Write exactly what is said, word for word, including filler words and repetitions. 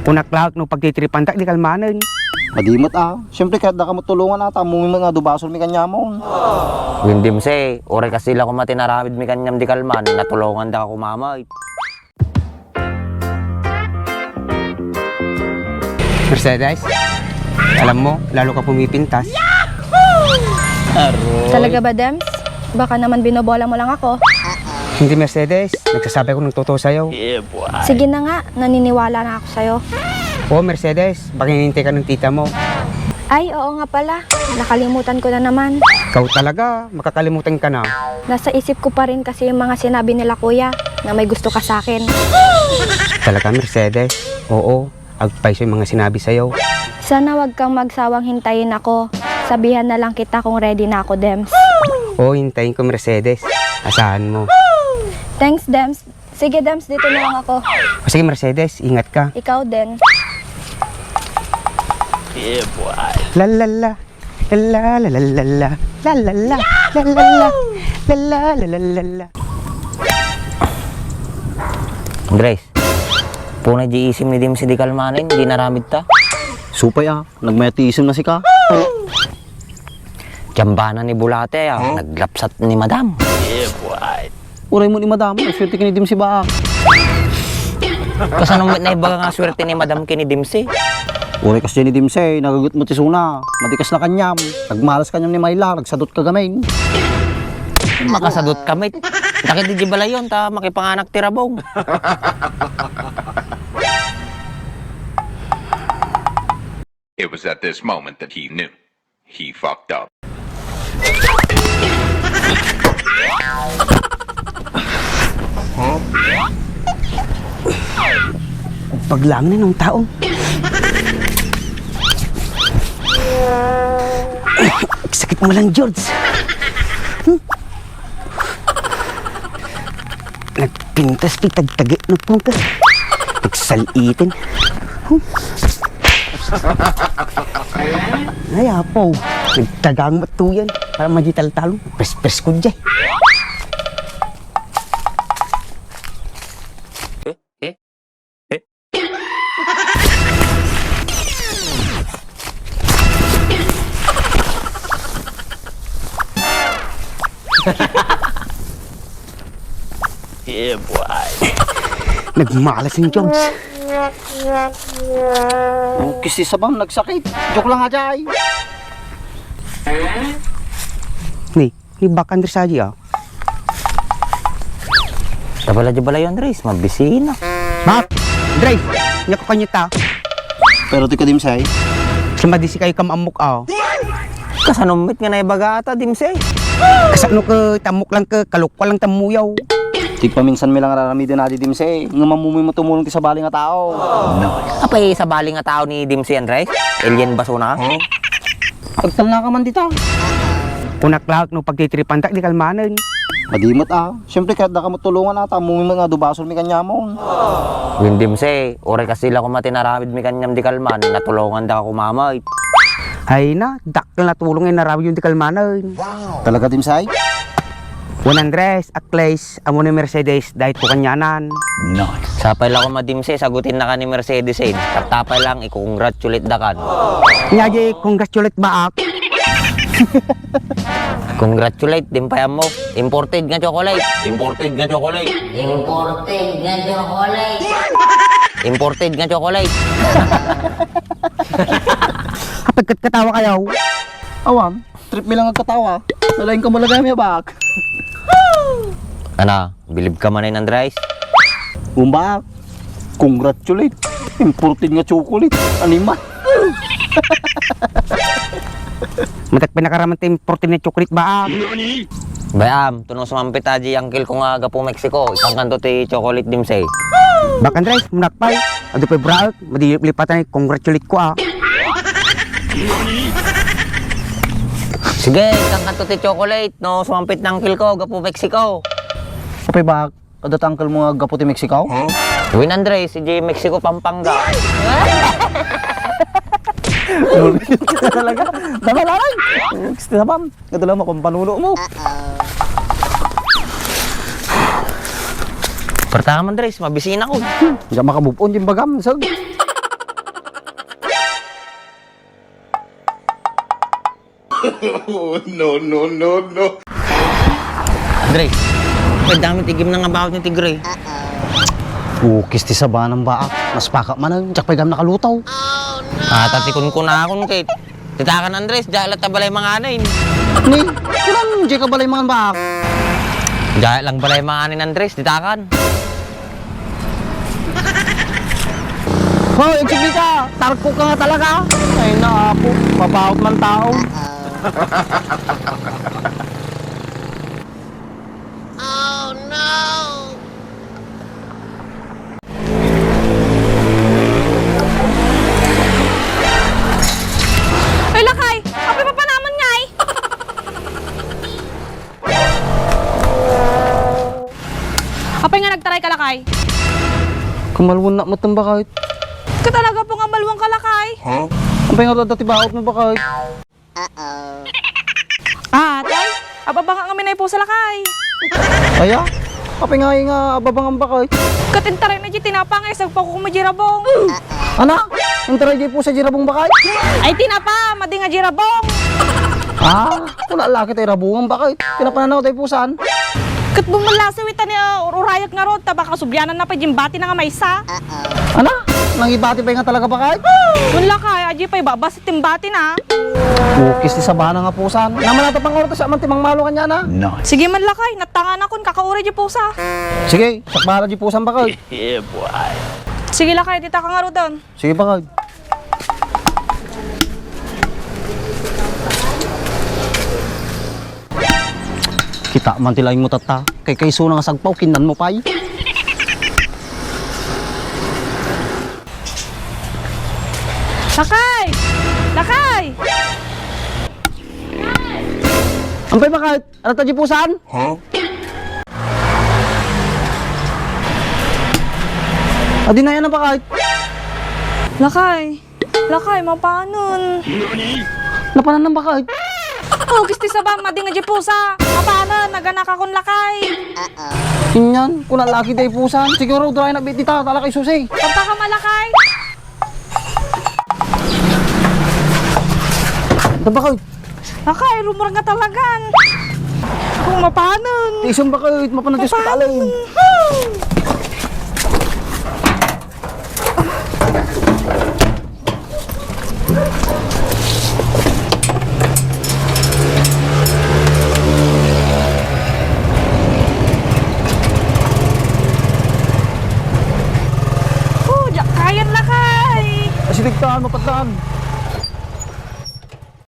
Kunak laeng no pagtitripantak, di kalmanen. Madi met a. Siyempre, kayatdaka met tulongan a, ta ammomi met nga adu basol mi kaniamon. Wen Dimse, uray kasdi la koma ti naramidmi kaniam di kalman, natulongandaka koma met. Mercedes, alam mo, lalo ka pumipintas. Aroy. Talaga ba, Dems? Baka naman binobola mo lang ako. Hindi, Mercedes. Nagsasabi ako ng totoo sa'yo. Sige na nga, naniniwala na ako sa'yo. Oo, Mercedes. Baka hinihintay ka ng tita mo. Ay, oo nga pala. Nakalimutan ko na naman. Ikaw talaga, makakalimutan ka na. Nasa isip ko pa rin kasi yung mga sinabi nila kuya na may gusto ka sa akin. Talaga, Mercedes? Oo, agpayso yung mga sinabi sa'yo. Sana wag kang magsawang hintayin ako. Sabihan na lang kita kung ready na ako, Dems. Oo, hintayin ko, Mercedes. Asahan mo. Thanks, Dems. Sige, Dems, dito na lang ako. O sige, Mercedes, ingat ka. Ikaw din. La la la. La la la la la la la la la la la la la la la la la la. Andres, punay di isim ni Dimse di kalmanen, di naramid ta. Supay a, nagmayat ti isim na sika. Jambana ni Bulate a, naglapsat ni Madam. Uray mo ni Madam, ang swerte ken ni Dimse baak. Kasano met naibaga nga swerte ni Madam ken ni Dimse? Uray kasdi ni Dimse, nagaget mo ti isuna. Madi kas la kaniam. Nagmalas kaniam ni Myla, nagsadot ka gamin. Makasadot ka met. Dakit di balayon, ta makipanganak ti rabong. It was at this moment that he knew. He fucked up. Paglangan ng tao. Sakit mo lang, George. Nagpintas ti tagtagik na pungka. Nagsalitin. Ay, apo. Nagtagang matuyan. Para magital talong. Pres-pres ko dyan. Yeah, boy. Nagmalas ni Jones. Ang kisti sa bang nagsakit. Joke lang, ajay. Ni, ni bak Andres aja, ah. Tabala di balayo, Andres. Mabisina. Bak! Andres! Nya ko kanya ta. Pero ti ka, Dimsay? Sa madisi kayo kamammok, ah. Kasano met nga naibaga ata, Dimsay? Kasano ka tamok lang ka, kalukwa lang tamuyaw. Ti paminsan mi lang raramiden adi, Dimsay. Nga mamumuy mo tumulong ti sabali nga tao. Apay sabali nga tao ni Dimsay, Andres? Alien basona? Agtalna ka man dita. Kunak laeng no pagtitripantak di kalmanen. Madi met, ah. Siyempre, kayatda ka met tulongan, ah. Tammo mi nga adu basol mi kaniamon. Wen Dimsay, uray kasdi la koma ti naramid mi kaniam di kalman, natulongandaka koma met. Ay na, dakkel a tulong ti naramid mi di kalmanen. Talaga, Dimsay? Wen Andres, akles, ammo ni Mercedes, daytoy kanianan. Sapay la koma, Dimsay, sagutinnaka ni Mercedes, eh. Tattapay lang, i-congratulate dakan. Nya di congratulate baak. Congratulate, di pay ammo. Imported nga chocolate. Imported nga chocolate. Imported nga chocolate. Imported nga chocolate. Apay ket katawa kayo? Awan, trip mi lang agkatawa. Nalaing ka malagay mi, bak. Ana, bilib ka manen, Andres? Umbak. Congratulate. Imported nga chocolate. Animal. Matek pinakaraman ti imported nga chocolate ba? Bay-am, tuno sumampit aji uncle ko nga gapu Mexico. Isangkanto ti chocolate, Dimsay. Bak Andres, munak pay. Adu pay braek, madi lipatan, congratulate ko, ah. Sige, isangkanto ti chocolate, no sumampit ni uncle ko gapu Mexico. Apay bak, adda ti uncle mo nga gapu ti Mexico? Wen Andres, idiay Mexico, Pampanga. Talaga? Tama lang. Sabam, ito lang mapampanuno mo. Pertama, Andres, mabisina ko. Diyan maka-move on yung bagam, sag. Oh, no, no, no, no. Andres, pwede dami ti game nga about ni Tigre. Ukis ti sabanang baak. Mas pakak manen, diak pay gam nakalutaw. Ah, tati kun kunakon ket. Titakan Andres, diak latta balay manganen. Ni, kunan, diak ka balay mangan baak. Diak lang balay manganen Andres, titakan. Hoy, agsigi ka! Tarko ka nga talaga! Ay na, apo, mabaot man tao. Ay, lakay! Apay mapanaman ngay? Apay nga nagtaray ka, lakay? Kamalwan na met, bakit? Ka talaga po nga malwan ka, lakay? Apay nga adda ti baot mo, bakit? Ah, tay? Ababanga kami na ipusa, lakay. Aya? Apay nga nga ababangan, bakit? Katintaray na di tinapa nga isagpa ko kami di rabong. Ana? Intaray di pusa di rabong, bakit? Ay, tinapa, madi nga di rabong. Ah, kuna laki tay rabungan, bakit? Pinapananaw tay pusan. Ket bumalasaw ita ni, ah, ur-urayak nga rod, ta baka sublianan na pay dimbati na nga maysa. Ana? Nangibati pay nga talaga, bakit? Kun lakay, adi pay babas timbati na. Ukis ti sabana nga pusan. Naman ata pang orta siya man ti mangmalo kanya na. Sige man lakay, natangan akon kakauray di pusa. Sige, sakbala di pusan, bakit? Sige lakay, dita ka nga rudon. Sige, bakit? Kita man ti laing mo, tatta. Kay kayso na nga sagpaw, kinnan mo pay. Lakay! Lakay! Ampay, bakit? Ano ta di pusan? Huh? Adi na yan, bakit? Lakay. Lakay, mapanon. Napanan ng bakit? Ukis ti sabam, madi nga di pusa. Mapanon, naganak akon lakay. Inyan, kuna laki day pusan. Siguro, dry na bit dita, talakay susi. Pagka ka malakay. Ito bakit? Lakay, rumor nga talagan. Kung mapanon. Isang bakit? Mapanon ti ospital, eh. Oh, diak kayan lakay. Asiligtaan, mapatdaan.